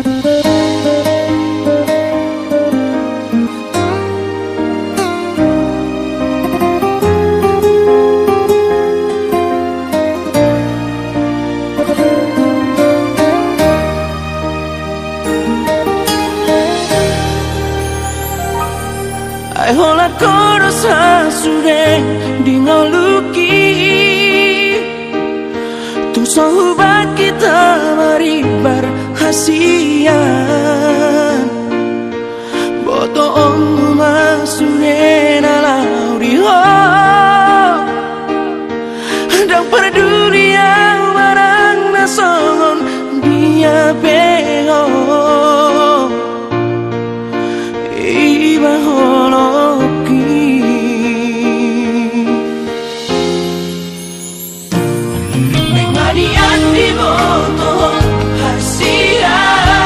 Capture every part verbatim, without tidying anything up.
Ai holan ho do sasude di ngolungki. Tung so hubahen hita marimbar hasian. Botoonmu ma sude na laho di ho. Ndang parduli au manang na songon dia pe ho. Iba holongki. Mangaliat diboto hasian.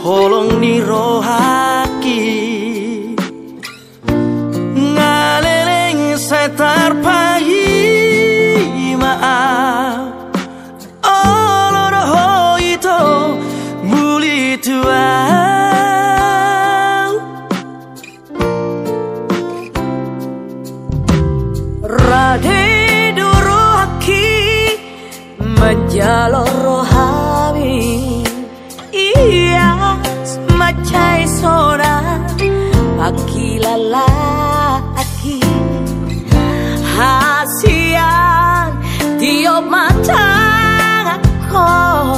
Holong ni rohangki, nga leleng sai tarpaima au, olo do ho ito muli tu au. Rade do rohangki manjalo rohami, ias mansai sonang pangkilalaanki. Hasian tiop mandanganhon,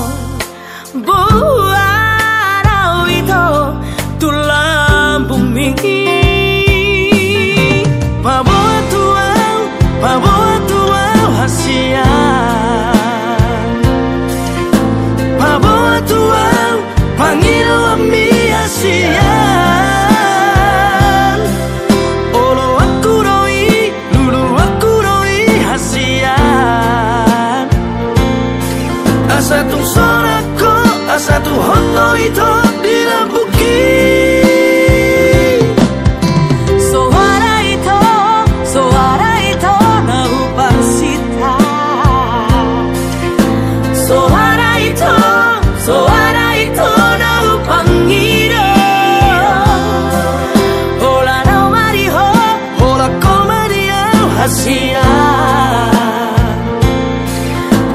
boan au ito tu lambungmi. Paboa tu au, paboa tu au hasian. Paboa tu au pangidoanmi hasian. Oloanku do i, luluanku do i hasian. Asa tung sonang ho, asa tung hot ho ito di lambungki. Soara ito, soara ito na huparsinta. Soara ito, soara ito na hupangido. Holan au ma di ho, holan ho ma di au hasian.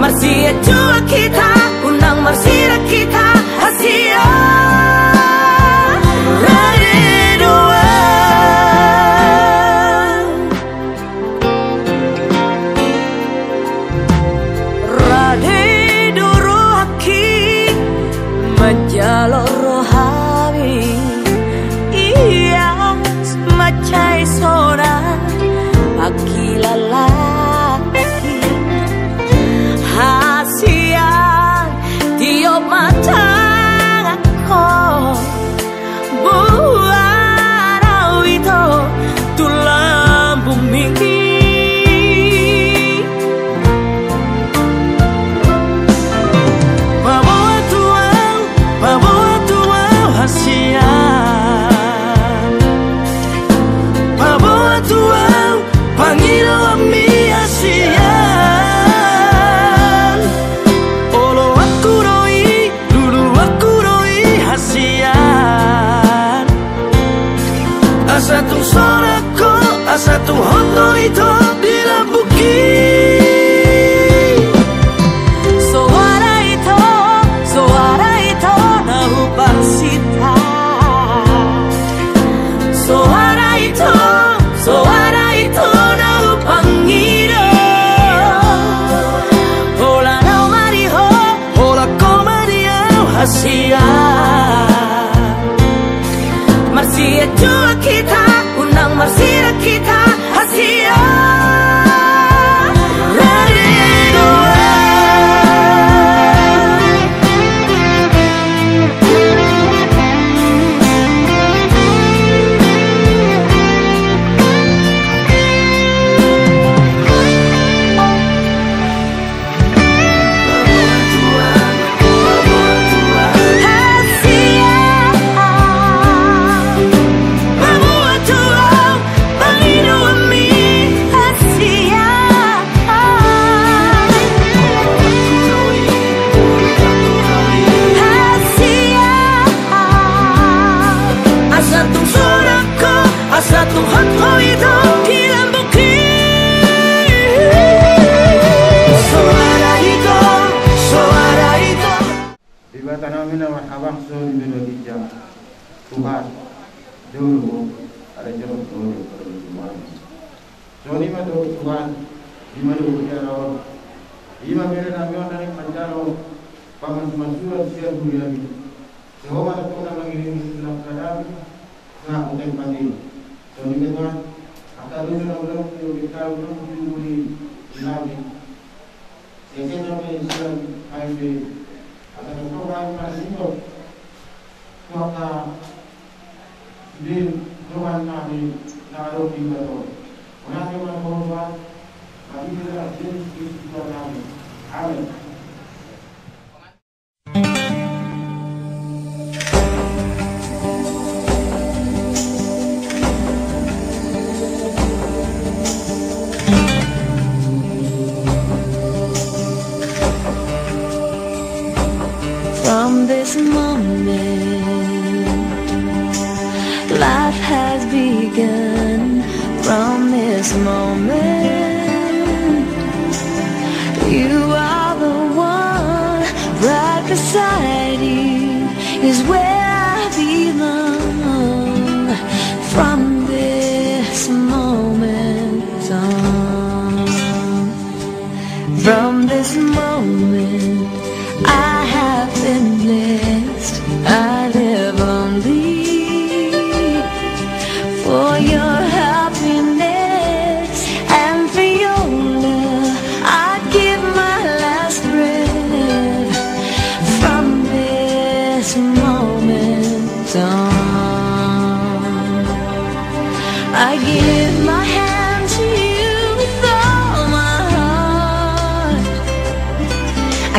Marsianjuan hita, unang marsirak hita hasian. Rade do au. Rade do rohangki manjalo rohami, ias mansai sonang pangkilalaanki. Hasian tiop mandanganhon, boan au ito tu lambungmi. Paboa tu au, paboa tu au hasian. Paboa tu au pangidoanmi hasian. Oloanku do i, luluanku do i hasian. Asa tung sonang ho, asa tung hot ho ito di lambungki. Soara ito, soara ito na huparsinta. Soara ito, soara ito na hupangido. Holan au ma di ho, holan ho ma di au hasian. Marsianjuan hita, unang marsirak hita hasian. Rade do au. Asa tung sonang ho, asa tung hot ho ito di lambungki. Soara ito, soara ito. Debata nami na marhabangsa di banua ginjang, Tuhan, dolo, ada jorok dolo, Tuhan. Songon i ma do Tuhan, i ma do mutiara on. I ma bere nami on na naeng manjalo pamansu-mansuan sian huriami. Sai Ho ma tongtong na mangiringi langka nami, sahat tu tahi pandemi. Songon i ma Tuhan, angka dosa na ulaon ni, ulaon ni, ulaon ni, ulaon ni. Sese nami sian H M B, angka tongtong nami mangiringi. Maka di Tuhan nami na adong di bato. Unang di mana Tuhan, tapi di dalam Yesus Kristus Tuhan nami. Amin. From this moment, life has begun. From this moment, you are the one. Right beside you is where I belong. From this moment on, from this moment, I have been blessed. I live only for your happiness and for your love. I give my last breath from this moment on. I give my hand to you with all my heart.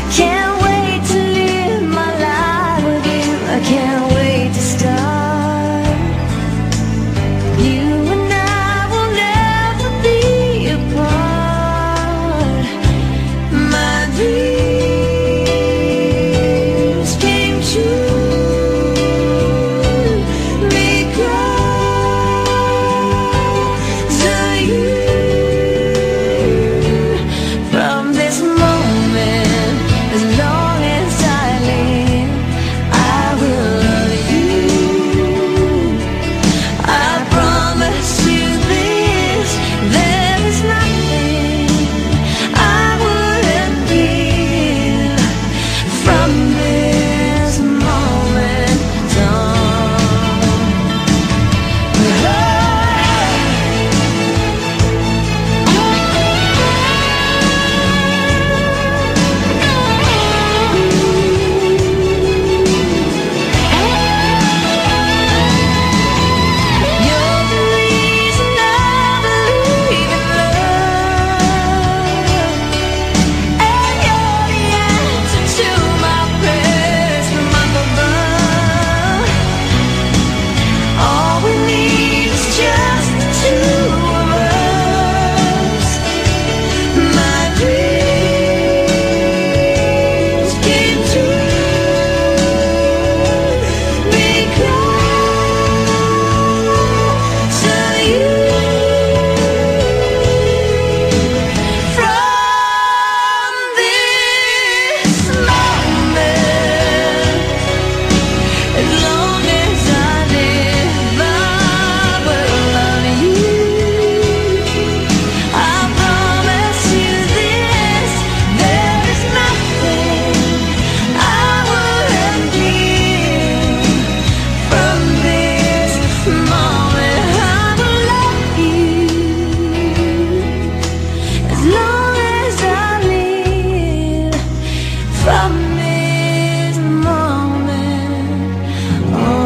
I can't wait to live my life with you. I can't wait to start. You and I will never be apart. My dreams came true because of you. From this moment, as long as I live, I will love you. I promise you this, there is nothing I wouldn't give from this moment on. All we need is just the two of us. My dreams came true because of you. From this moment, as long as I live, I will love you. I promise you this, there is nothing I wouldn't give. From this moment, I will love you. As long as I live, from this moment on.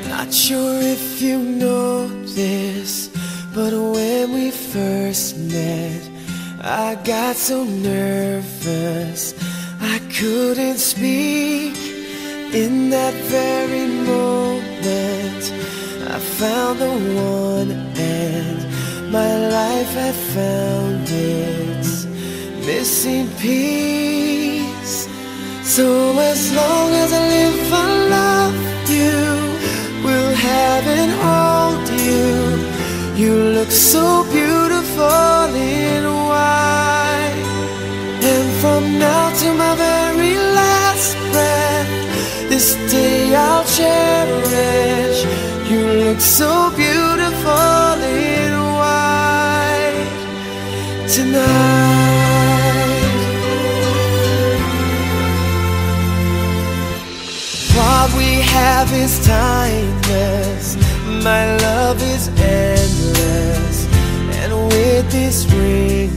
Not sure if you know this, but when we first met, I got so nervous I couldn't speak. In that very moment, I found the one, and my life had found its missing piece. So as long as I live, I love you, will have and hold you. You look so beautiful in white. And from now to my very last breath, this day I'll cherish. You look so beautiful in white tonight. What we have is timeless. My love is endless. And with this ring,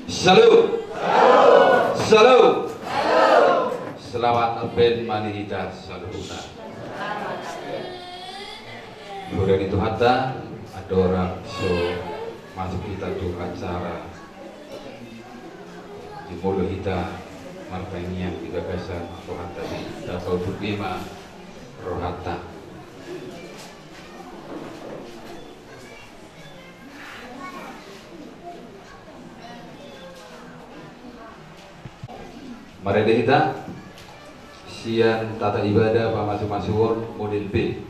Salut. Salut. Selamat Advent ma di hita saluhutna. Di huria ni Tuhanta, andorang so masuk hita tu acara, jumolo hita martangiang di bagasan Tuhanta, tapaihut ma rohanta. Marende hita sian Tata Ibadah Pamasumasuon model B.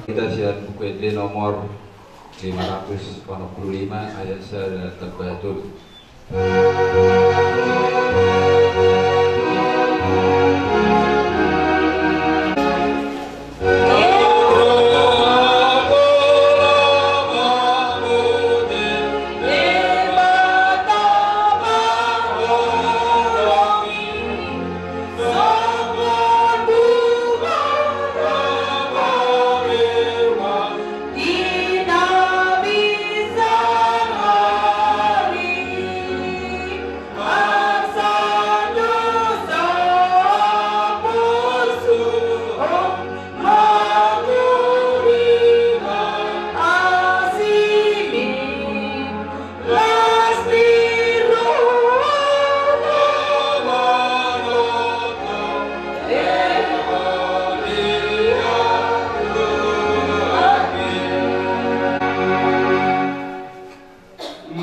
Hita sian Buku Ende nomor lima ratus onom pulu lima, ayat sada tamba tolu.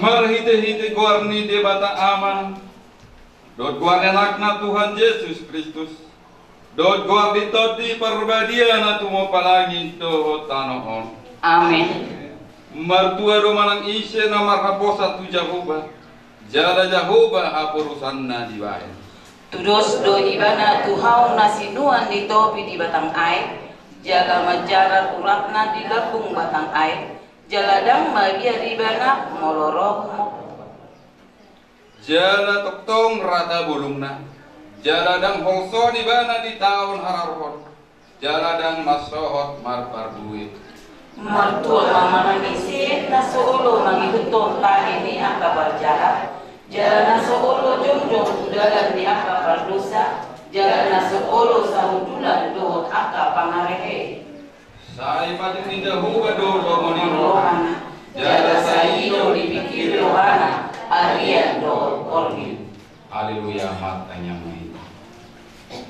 Marhitehite goar ni Debata Ama, dohot goar ni Anakna Tuhan Jesus Kristus, dohot goar ni Tondi Parbadia na tumompa langit dohot tano on. Amen. Martua do manang ise na marhaposan tu Jahowa, jala Jahowa haporusanna dibahen. Tudos do Ibana tu hau na sinuan ni topi di batang aek, jala manjarar uratna di lambung batang aek, jala ndang mabiar Ibana molo ro humongkop. Jala tongtong rata bolungna, jala ndang holsoan Ibana di taon hararohon, jala ndang mansohot marparbue. Martua ma manang ise na so olo mangihuthon tahi ni angka parjahat, jala na so olo jongjong tu dalan ni angka pardosa, jala na so olo sahundulan dohot angka pangarehe. Sai patik ni Jahowa do lomo ni rohana, jala sai i do dipingkiri rohana arian dohot borngin. Haleluya, martangiang ma hita.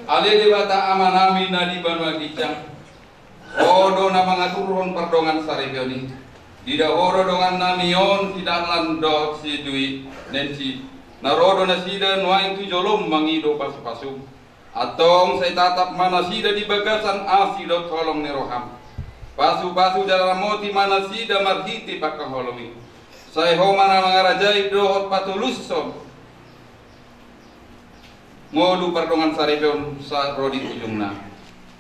Ale Debata Amanami na di banua ginjang, Ho do na mangaturhon pardongansaripeon i. Dida Ho do dongannami on si Dahlan dohot si Dui Nensi, na ro do nasida nuaeng tu jolom mangido pasupasum. Antong sai tatap ma nasida di bagasan asi dohot holong ni roham. Pasupasu jala ramoti ma nasida marhite pangkaholongi. Sai Ho ma na mangarajai dohot patulushon ngolu pardongansaripeon sahat ro di ujungna.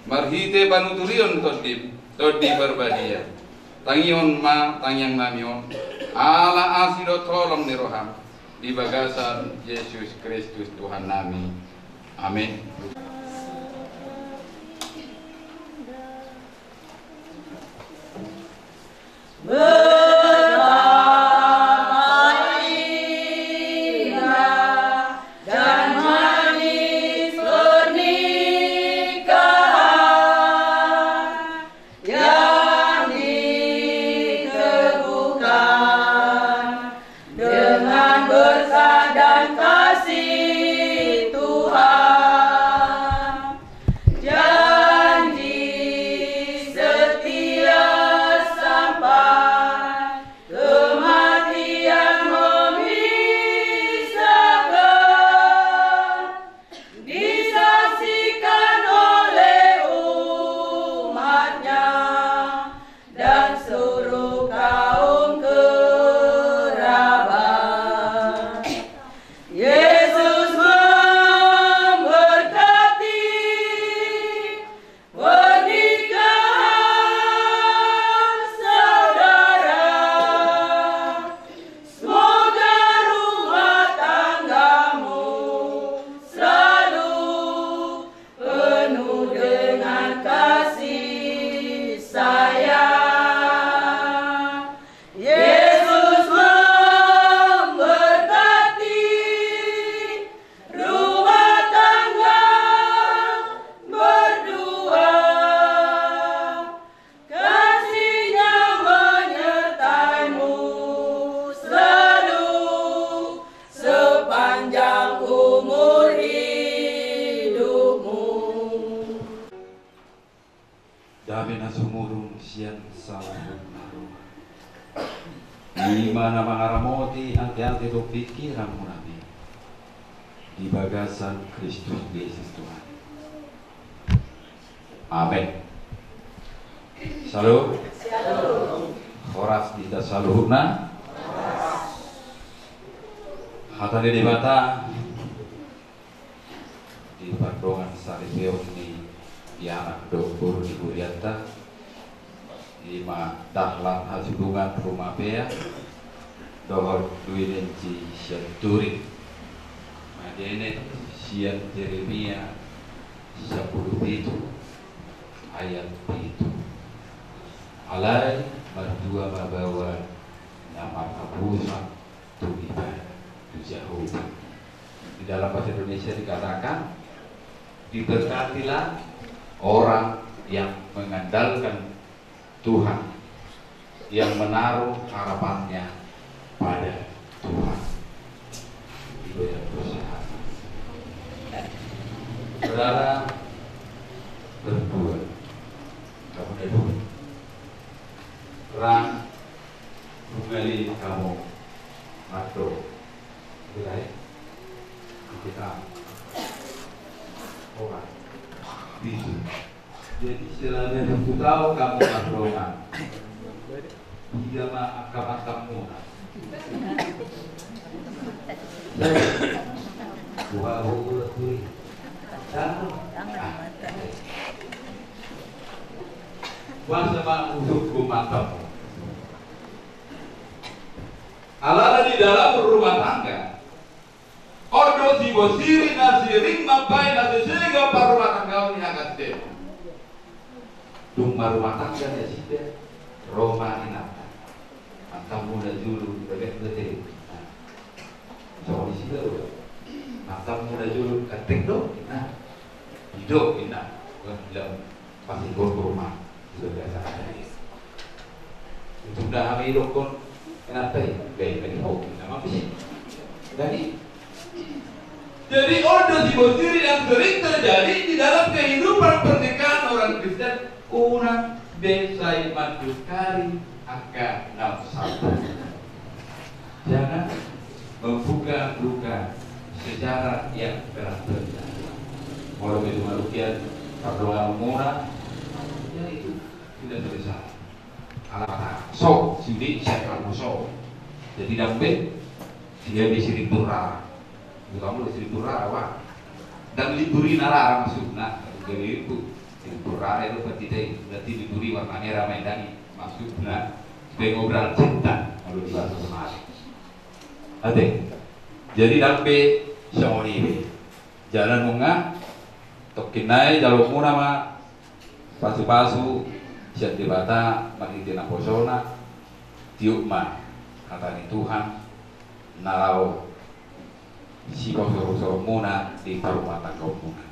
Marhite panuturion Tondim, Tondi Parbadia, tangihon ma tangiangnami on, ala asi dohot holong ni roham, di bagasan Jesus Kristus Tuhannami. Amen. Betapa indah dan manis pernikahan yang diteguhkan dengan berkat dan kasih Tuhan. Janji setia sampai na mangaramoti ateate dohot pingkiranmuna di bagasan Kristus Jesus Tuhan. Amen. Syalom. Horas di hita saluhutna. Hata ni Debata di pardongan saripeon ni anak dohot boru ni hurianta, i ma dahlan hasudungan rumapea dohot duinensi sian Turin. Madenek sian Jeremia sampulu pitu ayat pitu. Alai martua ma baoa na marhaposan tu Ibana, tu Jahowa. Di dalam bahasa Indonesia dikatakan, diberkatilah orang yang mengandalkan Tuhan, yang menaruh harapannya pada Tuhan. Ibu yang berusaha. Saudara berdua, kamu duduk. Rang, bungali kamu. Mado. Mulai. Kita. Orang. Bisa. Jadi selama satu tahun kamu mardongan, dia mah akan makammu. Buka buku lebih. Kamu. Kuasa mah untuk makammu. Alana di dalam rumah tangga. On do sibosirin na siring mambaen na sesega parrumatanggaon ni angka sitema. Dung marumah tangga nasida, ro ma inanta. Mantammu na jolo, bebek bete. Nah. Songon i sida do. Mantammu na jolo, ketek do. Nah. Ido, inna. Wah, bilang. Pasti gor rumah sudah biasa ada. Untuk dah hami dokon kenapa ya? Baik lagi hobi nama sih. Jadi, jadi on do sibosirin yang sering terjadi di dalam kehidupan pernikahan orang Kristen. Unang be sai mandongkari angka na satu. Jangan membuka-buka sejarah yang telah terjadi. Molo betul manusia pardonganmuna, ya itu tidak selesai. Alana so, sudi siapa so. Jadi dambe, dia bisa dipura. Bukan mulu dipura, wah. Dan liburi narara maksudna, jadi itu. Libur rara itu berarti tadi, berarti liburi warna merah main tadi. Maksudna, pengobral cinta, kalau di bahasa Somali. Ate, jadi dambe songon i be. Jala nunga, tokkinnai jalo muna ma, pasu-pasu, sian Debata, marhite naposona, tiop ma, hata ni Tuhan, na laho, siposo-poso muna, di parumah tangga muna.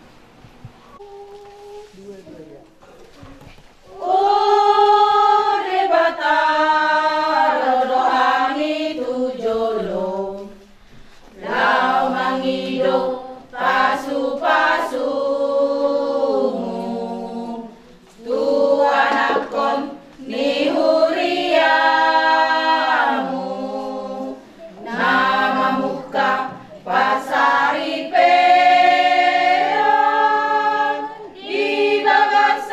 O Debata, ro do hami tu jolo, laho mangido pasu-pasumu, tu anakkon ni huriamu, na mamungka pasaripeon di bagas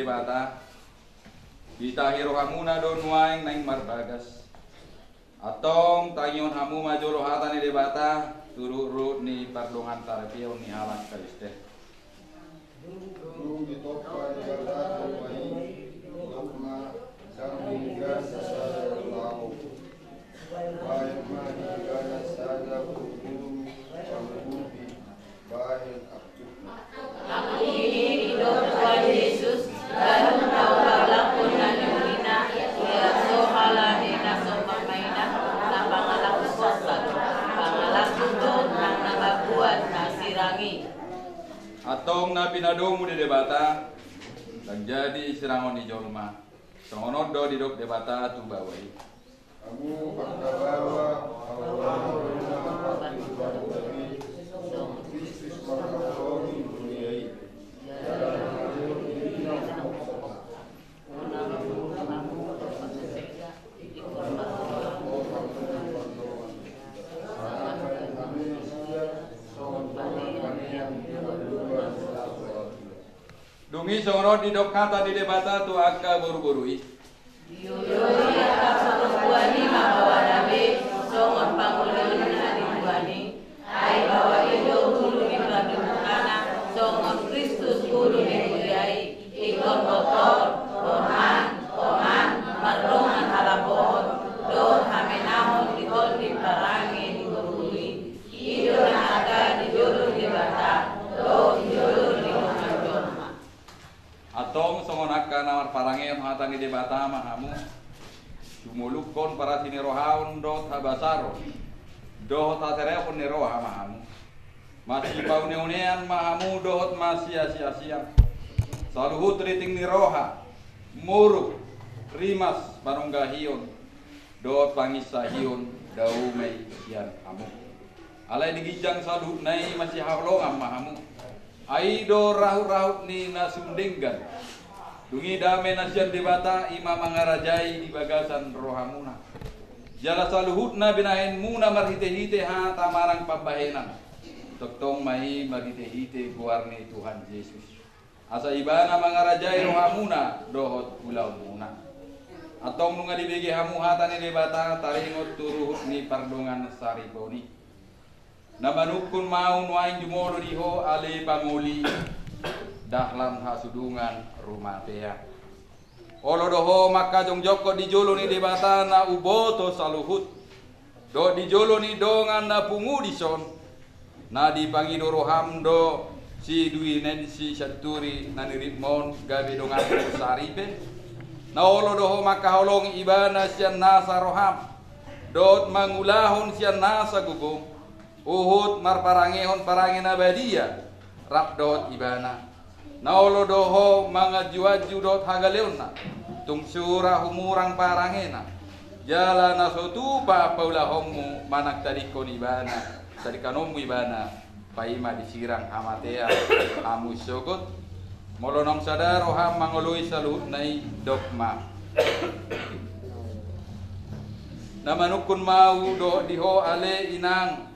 Debata, ditahi rohamuna do nuaeng naeng marbagas. Antong tangihon hamu ma jolo hata ni Debata tu ruhut ni pardongansaripeon ni halak Kristen. Dung ditompa Debata hamu i, dok ma, ndang denggan sada laho. Bahen ma di Ibana sada pangulung, pangulung di bahen aptutna. Aptut i didok Tuhan Jesus, ganup na hupaulahon na niulina, ia so halani na so mamaida, na pangalangkuhon sahat, pangalangkuhon nang na mambuat na sirang i. Antong na pinadomu ni Debata, ndang jadi sirangon ni jolma. Songon on do didok Debata tu baoa i. Hamu angka baoa, haholongi ma partingkian i, songon Kristus manghaholongi huria i. Jala mangalehon dirina unang sopa. Unang hamu marpasesa, ingkon martonggo, ingkon martonggo. Manang bahen hami sian songon panean, panean di banua na salpu. Dung i songon on didok hata ni Debata tu angka boruboru i. Dioloi angka parompuan i ma baoana be songon pangoloi na di tuan i. Ai baoa i do ulu ni pardomukanna, songon Kristus ulu ni huria i. Ingkon botor, oman, oman, mardongan halapohon dohot hamenamon di tondi parange ni boru i. I do na hata di jolo ni Debata dohot di jolo ni dongan jolma. Antong songon angka na marparangehon hata ni Debata ma hamu. Sumolukhon parasi ni rohaon dohot habasaron dohot haserepon ni roha ma hamu. Masipauneonean ma hamu dohot masiasiasian. Saluhut riting ni roha, muruk, rimas, panunggahion dohot panginsahion dao ma i sian hamu. Alai di ginjang saluhutna i masihaholongan ma hamu. Ai do rahutrahut ni na sun denggan. Dung i dame na sian Debata i ma mangarajai di bagasan rohamuna. Jala saluhutna binahenmuna marhitehite hata manang pambahenan, tongtong ma i marhitehite goar ni Tuhan Jesus. Asa Ibana mangarajai rohamuna dohot ulaonmuna. Antong nunga dibege hamu hata ni Debata taringot tu ruhut ni pardongansaripeon i. Na manungkun ma au nuaeng jumolo di ho ale pangoli, dahlan hasudungan rumatea. Olo do ho mangkajongjongkon di jolo ni Debata na umboto saluhut, dohot di jolo ni dongan na pungu dison, na dipangido roham do si Dwi Nensi Sianturi na niripmon gabe donganmu saripe. Na olo do ho mangkaholongi ibana sian nasa roham, dohot mangulahon sian nasa gogom, huhut marparangehon parange na badia rap dohot ibana. Na olo do ho manganjuanju dohot hagaleonna, tung sura humurang parangena. Jala na so tupa paulahonmu manang tadingkon ibana, tadingkononmu ibana, paima disirang hamatean hamu sogot. Molo naung sada roham mangoloi saluhutna i, dok ma. Na manungkun ma au dohot di ho ale inang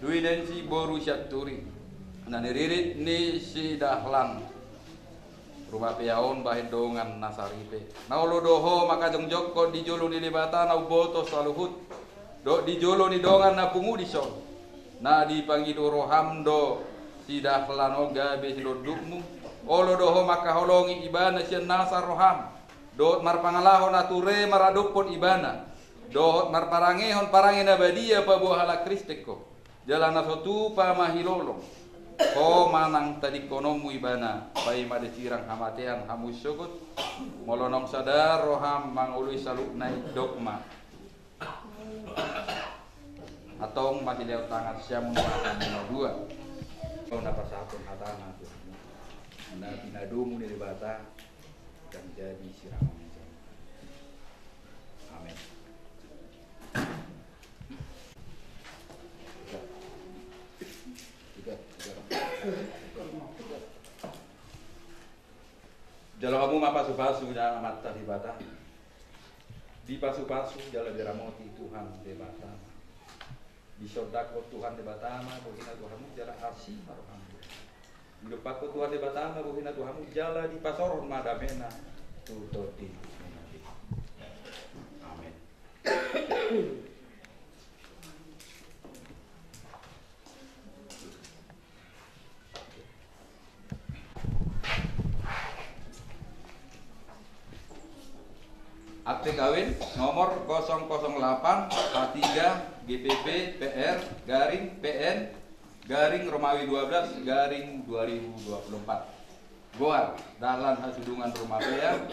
Dwi Nensi boru Sianturi, na niririt ni si Dahlan Rumapea on bahen dongan na saripe. Na olo do ho mangkajongjongkon di jolo ni Debata na umboto saluhut, dohot di jolo ni dongan na pungu dison, na dipangido roham do si Dahlan on gabe silondukmu. Olo do ho mangkaholongi ibana sian nasa roham, dohot marpangalaho na ture maradophon ibana, dohot marparangehon parange na badia paboa halak Kristen ho. Jala na so tupa mahilolong ho manang tadingkononmu ibana, paima disirang hamatean hamu sogot. Molo naung sada roham mangoloi saluhutna i, dok ma. Antong matilehon tangan siamun na dua. Ho na pasahathon hatana tu hamu. Na pinadomu ni Debata, ndang jadi sirangon. Amen. Jalo hamu ma pasupasu ni Amanta Debata. Dipasupasu jala diramoti Tuhan Debata. Disondangkon Tuhan Debata ma bohina tu hamu jala asi ma roham. Didompakhon Tuhan Debata ma bohina tu hamu jala dipasaorhon ma damena tu tondi. Amen. Akte kawin nomor kosong kosong delapan H tiga G P P P R garing P N garing Romawi dua belas garing dua ribu dua puluh empat. Goar, Dahlan Hasudungan Rumapea.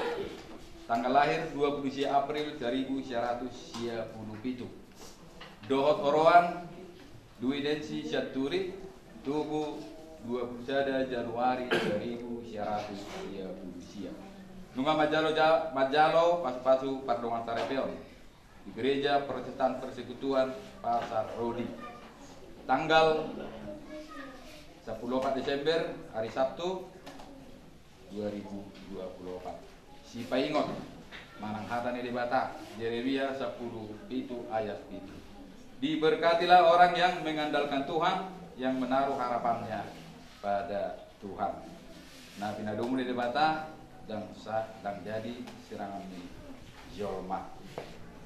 Tanggal lahir dua puluh sia April seribu sia ratus sia puluh pitu. Dohot oroan, Dwi Densi Sianturi, tubu dua puluh sada Januari seribu sia ratus sia puluh sia. Nunga manjalo ja-, manjalo pasu-pasu pardongansaripeon di Gereja Protestan Persekutuan Pasar Rodi. Tanggal sepuluh opat Desember, hari Sabtu, dua ribu dua puluh empat. Sipaingot, manang hata ni Debata, Jeremia sepuluh pitu ayat pitu. Diberkatilah orang yang mengandalkan Tuhan, yang menaruh harapannya pada Tuhan. Na pinadomu ni Debata, ndang sa-, ndang jadi serangan ni jolma.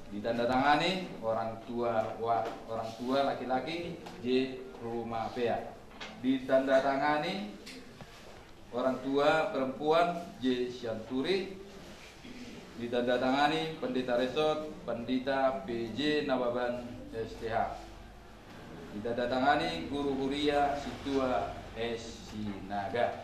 Ditandatangani orang tua wa-, orang tua laki-laki J Rumapea. Ditandatangani orang tua perempuan J Sianturi. Ditandatangani Pendeta Resort, Pendeta P J Nababan S T H. Ditandatangani Guru Huria Sintua S Sinaga.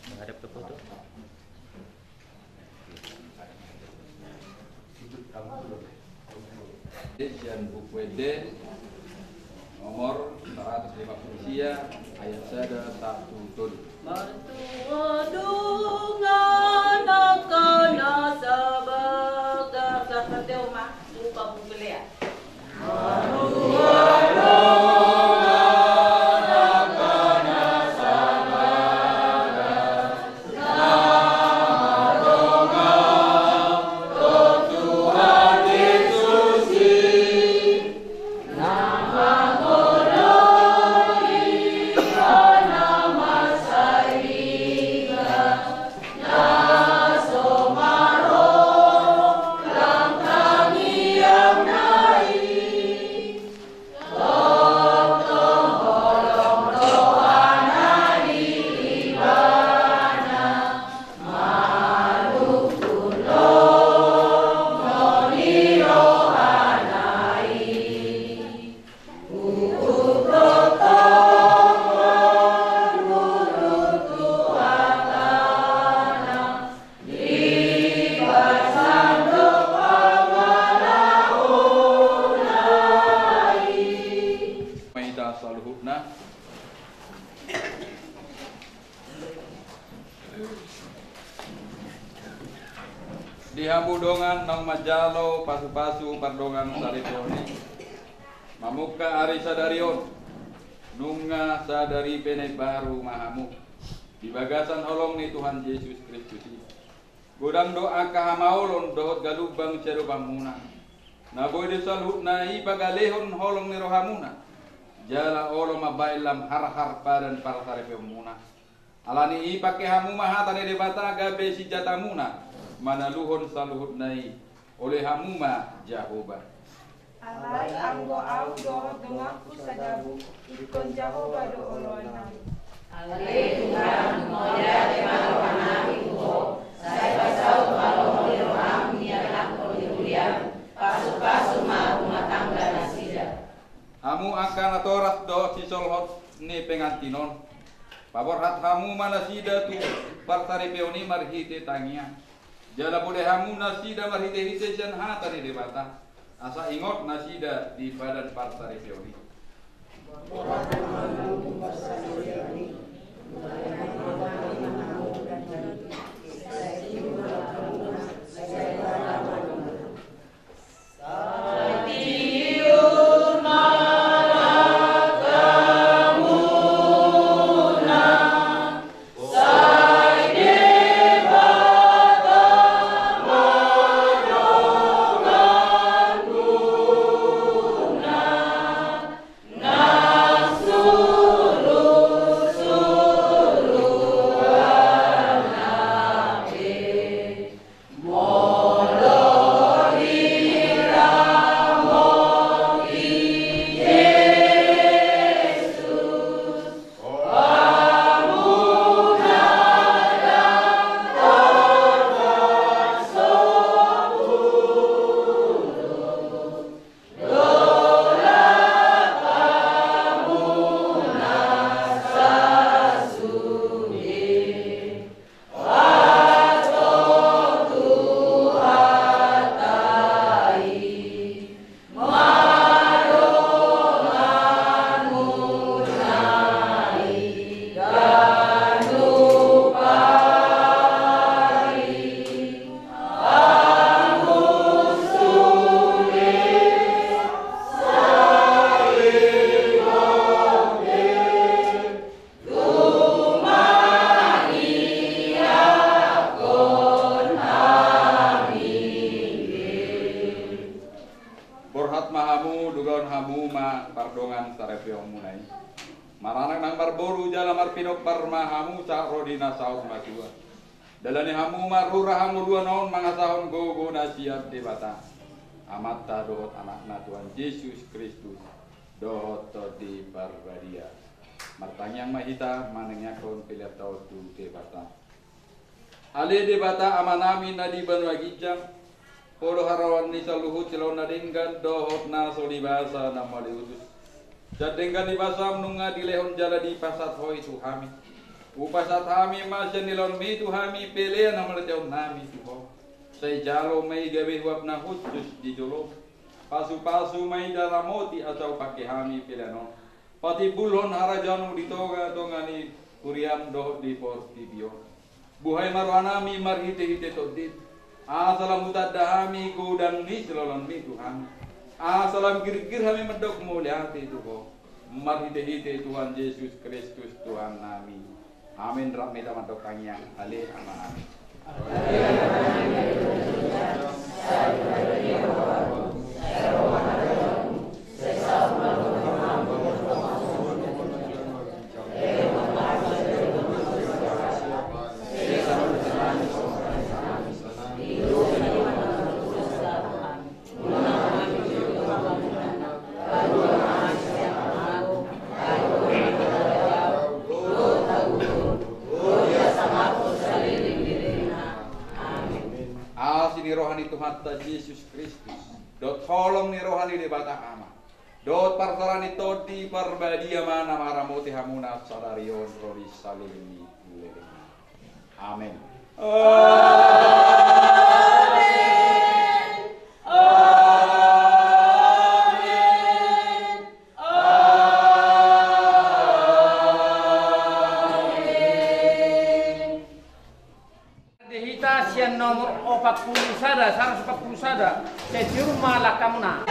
Menghadap ke foto. Sian Buku Ende nomor seratus lima puluh sia, ayat sada sahat tu tolu. Martua dongan angka na sabagas. Martua dongan angka na sabagas. Hita saluhutna. Di hamu dongan naung manjalo pasu-pasu pardongansaripeon i, mamungka ari sadari on, nunga sadari pe na imbaru ma hamu di bagasan holong ni Tuhan Jesus Kristus i. Godang do angka hamaolon dohot galumbang siadopanmuna. Na boi do saluhutna i pagalehon holong ni rohamuna, jala olo mambahen lam harhar padan parsaripeonmuna. Ala ni i pangke hamu ma hata ni Debata gabe sinjatamuna manaluhon saluhutna i. Ole hamu ma Jahowa. Alai anggo ahu dohot donganku sagabe, ingkon Jahowa do oloannami. Ale Tuhan, mauliate ma rohanami tu Ho, sai pasaut ma lomo ni roham, nialap ni huria, pasu-pasu ma rumah tangga nasida. Hamu angka natoras dohot sisolhot ni pengantin on, paborhat hamu ma nasida tu parsaripeon i marhite tangiang. Jala bole hamu nasida marhite-hite sian hata ni Debata, asa ingot nasida di padan parsaripeon i. Muna i. Maranak nang marboru jala marpinompar ma hamu sahat ro di na saur matua. Dalani hamu ma rura hangoluan on mangasahon gogo na sian Debata, Amanta dohot Anakna Tuhan Jesus Kristus, dohot Tondi Parbadia. Martangiang ma hita manangiangkon pelean ta on tu Debata. Ale Debata Amanami na di banua ginjang, Ho do haroroan ni saluhut silehon na denggan dohot na so dibasa na mauliutus. Sian denggan ni basam nunga dilehon jala dipasahat Ho i tu hami. Hupasahat hami ma sian nilehonMi tu hami pelean na mauliutus nami tu Ho. Sai jalo ma i gabe uap na hushus di joloM. Pasupasu ma i jala ramoti asa hupangke hami pelean on patimbulhon harajaonMu di tongatonga ni huriaM dohot di portibi on. Buhai ma rohanami marhitehite TondiM, asa lam hutanda hami godang ni siloloanMi tu hami, asa lam girgir hami mandok mauliate tu Ho. Marhitehite Tuhan Jesus Kristus Tuhannami. Amen. Rap ma hita mandok tangiang. Ale Amanami. Asi ni roha ni Tuhanta Jesus Kristus, dohot holong ni roha ni Debata Ama, dohot parsaoran ni Tondi Parbadia ma na maramoti hamuna sadari on ro di saleleng ni leleng. Amen. Amen. Amen. Amen. Di hita sian nomor opat pulu sada, saratus opat pulu sada, sai tiur ma langkamuna.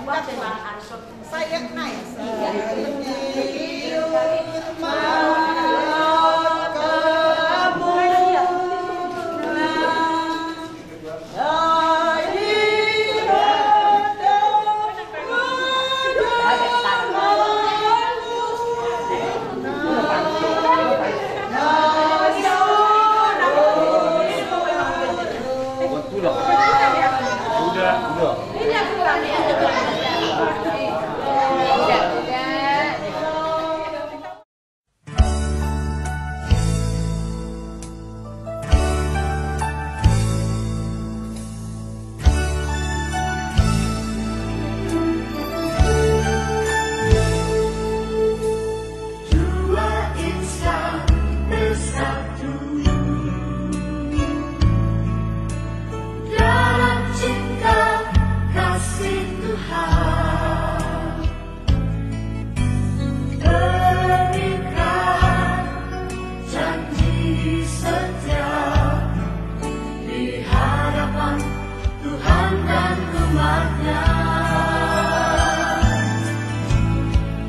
Saya naik. Dua insan bersatu dalam cinta kasih Tuhan. Pernikahan janji setia di hadapan Tuhan dan umat-Nya.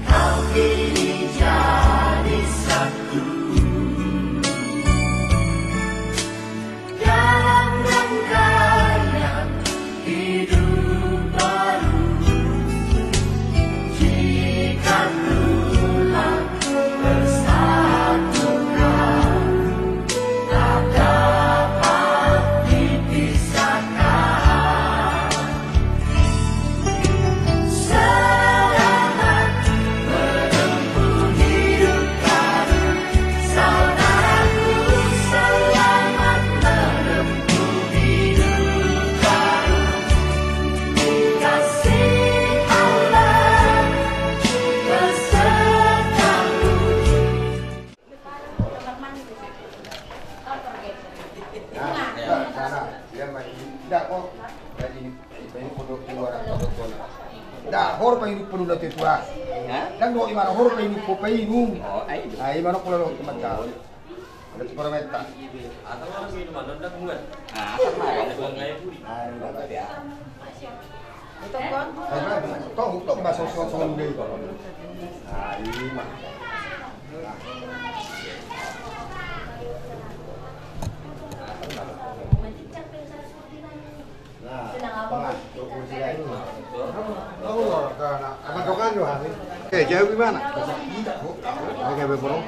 Kau kini jadi satu dalam rangkaian hidup baru. Jika Tuhan bersatukan, tak dapat dipisahkan. Selamat menempuh hidup baru, saudaraku, selamat menempuh hidup baru. Kasih Allah besertamu. Nah, nah, nah, nah. Dia main. Nda, oh. Main ini, main ini pondok luar, pondok kona. Nda, hor main ini pondok natuatua. Hah? Nda, do, imana hor main ini painum. Oh, ai. Ai, imana pondok teman kau. Ada tu paramenta. Asal orang minuman, nda buat. Ah, asal mah ada. Buat kayak buri. Ah, nda, nda, ya. Tong, tong, masuk, masuk, masuk, masuk. Nah, ini mah. Nah, tengah, tuh, kursi lain. Tahu lo, karena apa tuh kan, Yohan? Oke, jauh di mana? Oke, beberapa.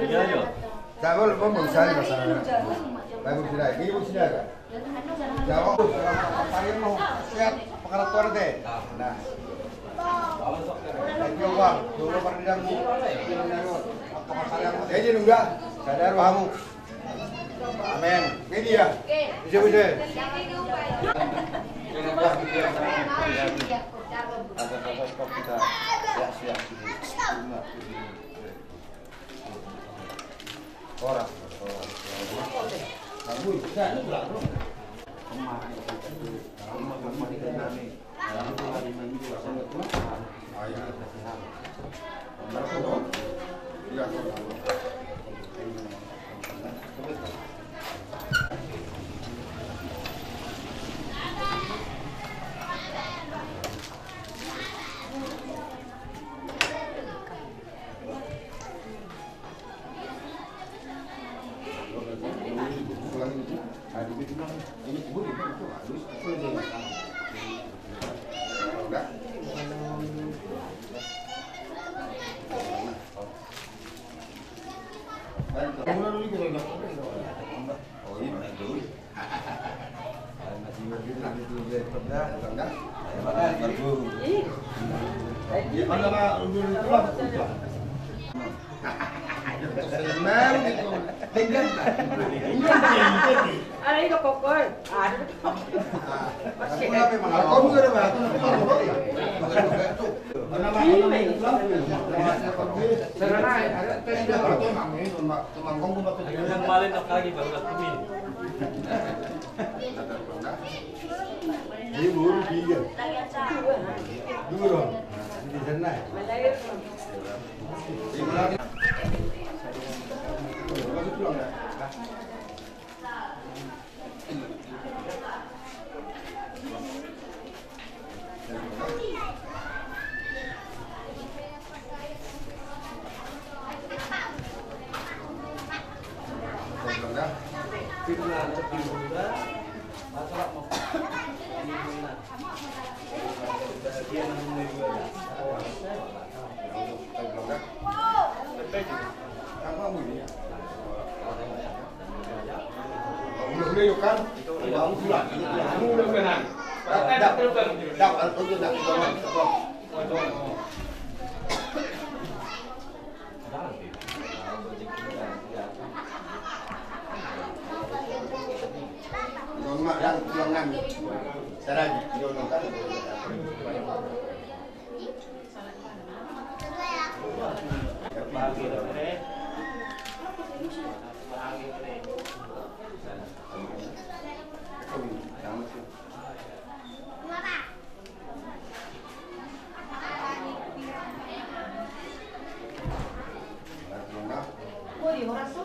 Iya, iya. Tahu lo, mau saya masalah. Bagus, tidak. Ini pun tidak ada. Jawab, apa yang mau? Siap, pengertian deh. Nah. Ayo, Bang, dulu perdidamu. Jadi, nunggu. Sadar rohamu. Amin. Ini dia. Bisa, bisa. Ada kata stop kita. Ya, siap. Ora. Ada juga kokor. Ini baru tiga. Dua dong. Di sana.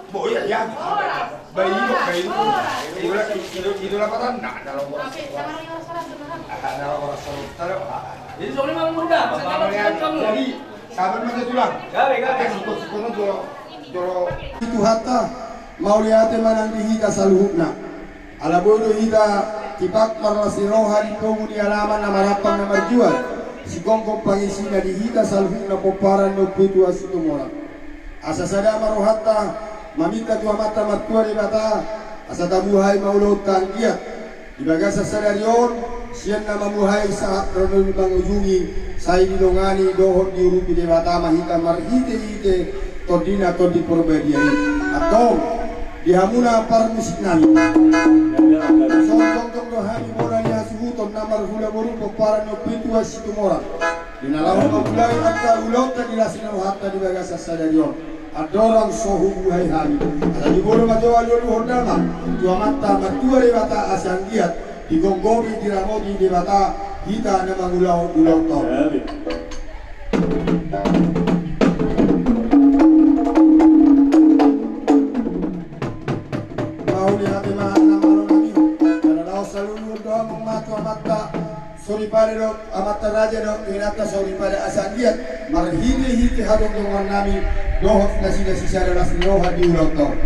Bo, iya, iya. Baik, baik. Idola, idola, idola paranna, dalam orang. Oke, jangan orang orang salah sebenarnya. Ah, dalam orang salah. Jadi, soalnya malam muda, saya dapat kamu. Jadi, sabar, Mas Tulang. Gabe, gabe. Kasih kau, kau, kau, kau. Tuhanta, mauliate ma nang di hita saluhutna. Ala boi do hita tipak marlas ni roha di pogu ni alaman na marampang na marjual, sigomgom pangisina di hita saluhutna pomparan ni Ompu i Tuan Situmorang. Asa sada ma rohanta maminta tu Amanta Martua Debata, asa tabuhai ma ulaonta anggiat di bagasan sadari on, sian na mamuhai sahat ro na mangujungi, sai dilongani dohot diurupi Debata ma hita marhitehite Tondina Tondi Porbadia i. Antong, di hamuna parmusik nami. Songon tongtong do hami bona ni hasuhuton na marhula boru pomparan ni Ompu i Tuan Situmorang. Di na laho mamulai angka ulaonta di las ni rohanta di bagasan sadari on. Andorang so hubuhai hami, asa dibolo ma jo alualuhon damang tu Amanta Martua Debata asa anggiat digomgomi diramoti Debata hita na mangulahon ulaonta on. Amin. Mauliate ma amang malo nami, ala laos saluhut do amang ma tu amanta soripada dohot amanta raja dohot tu inanta soripada asa anggiat marhitehite hajongjongonnami dohot nasida sisada las ni roha di ulaonta on.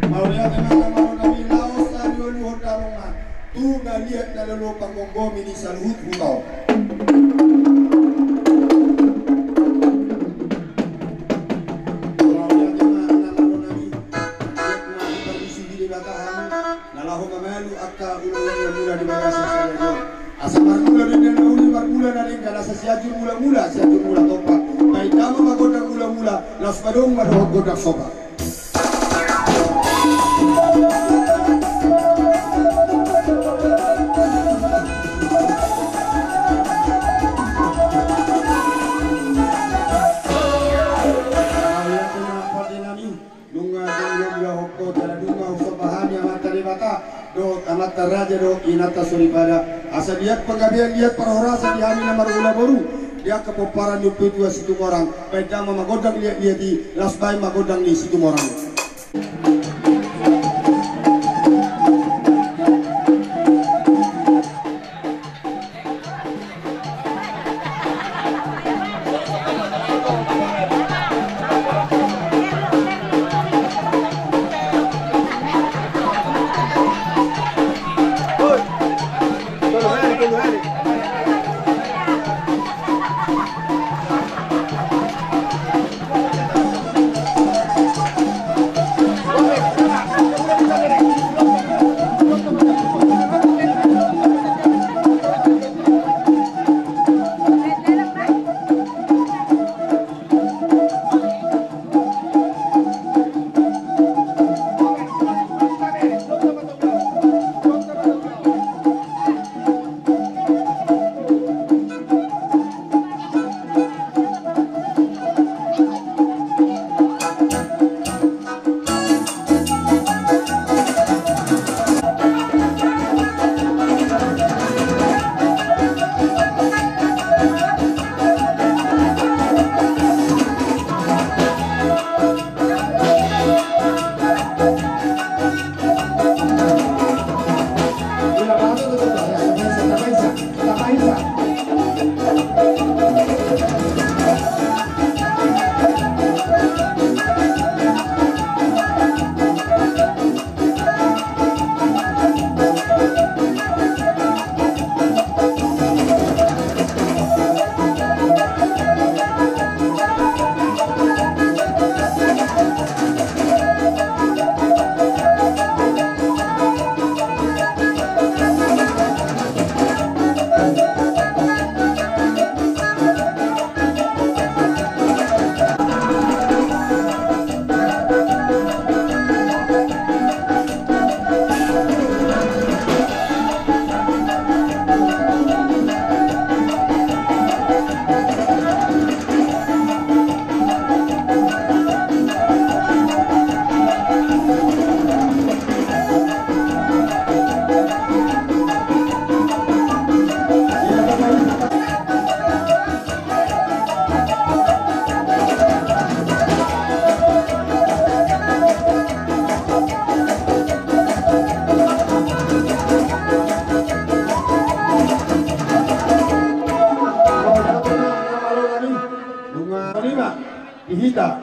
Mauliate ma amang malo nami, laos saluhut do amang ma tu na liat na lolo panggomgomi ni saluhut huta on. Mauliate ma amang malo nami, anggiat ma diparmisi di Debata hami na laho mamalu angka ulaon ni mula di bagasan sadari on. Asa marmula denggan na uli, marmula na denggan, asa Sianjur Mulamula, Sianjur Mula Tompa. Baen damang ma gondang mulamula, laos madongan ma dohot gondang soba. Mauliate ma pande nami, nunga jolo diulahon ho jala nunga husomba hami Amanta Debata dohot amanta raja dohot inanta soripada, asa liat panggabean, liat parhorasan di hami na marhula boru di angka pomparan ni Ompu i Tuan Situmorang. Baen damang ma gondang liatliat i, laos baen ma gondang ni Situmorang. Hita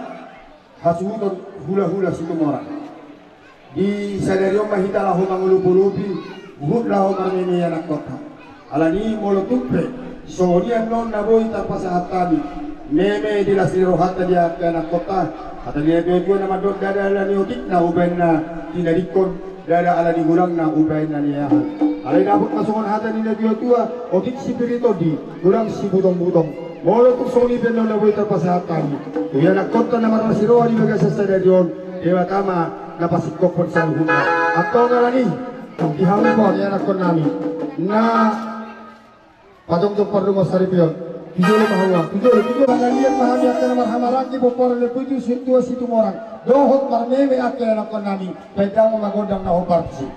hasuhuton hula-hula Situmorang. Di sadari on ma hita laho mangolop-olopi, huhut laho marmeme ianakhonta. Alani molo tung pe songon i annon na boi tarpasahat hami, meme di las ni rohanta di angka ianakhonta. Hata ni natua-tua na mandok, ndada alani otikna umbahen na tinadingkon, ndada alani gulangna umbahen na niahan. Alai dapot ma songon hata ni natua-tua, otik sipir ni tondi, gulang sibutong-butong. Molo tung songon i pe annon na boi tarpasahat hami tu ianakhonta na marlas ni roha di bagasan sadari on, Debata ma na pasingkophon saluhutna. Antong alani i, di hamu pe ianakhonnami na pajongjong pardongansaripeon, tu jolo ma hamu, tu jolo, tu jolo. Pangalian ma hami angka na marhahamaranggi, pomparan ni ompu, sintua Situmorang, dohot marmeme angka ianakhonnami. Baen damang ma gondang na hombar tusi.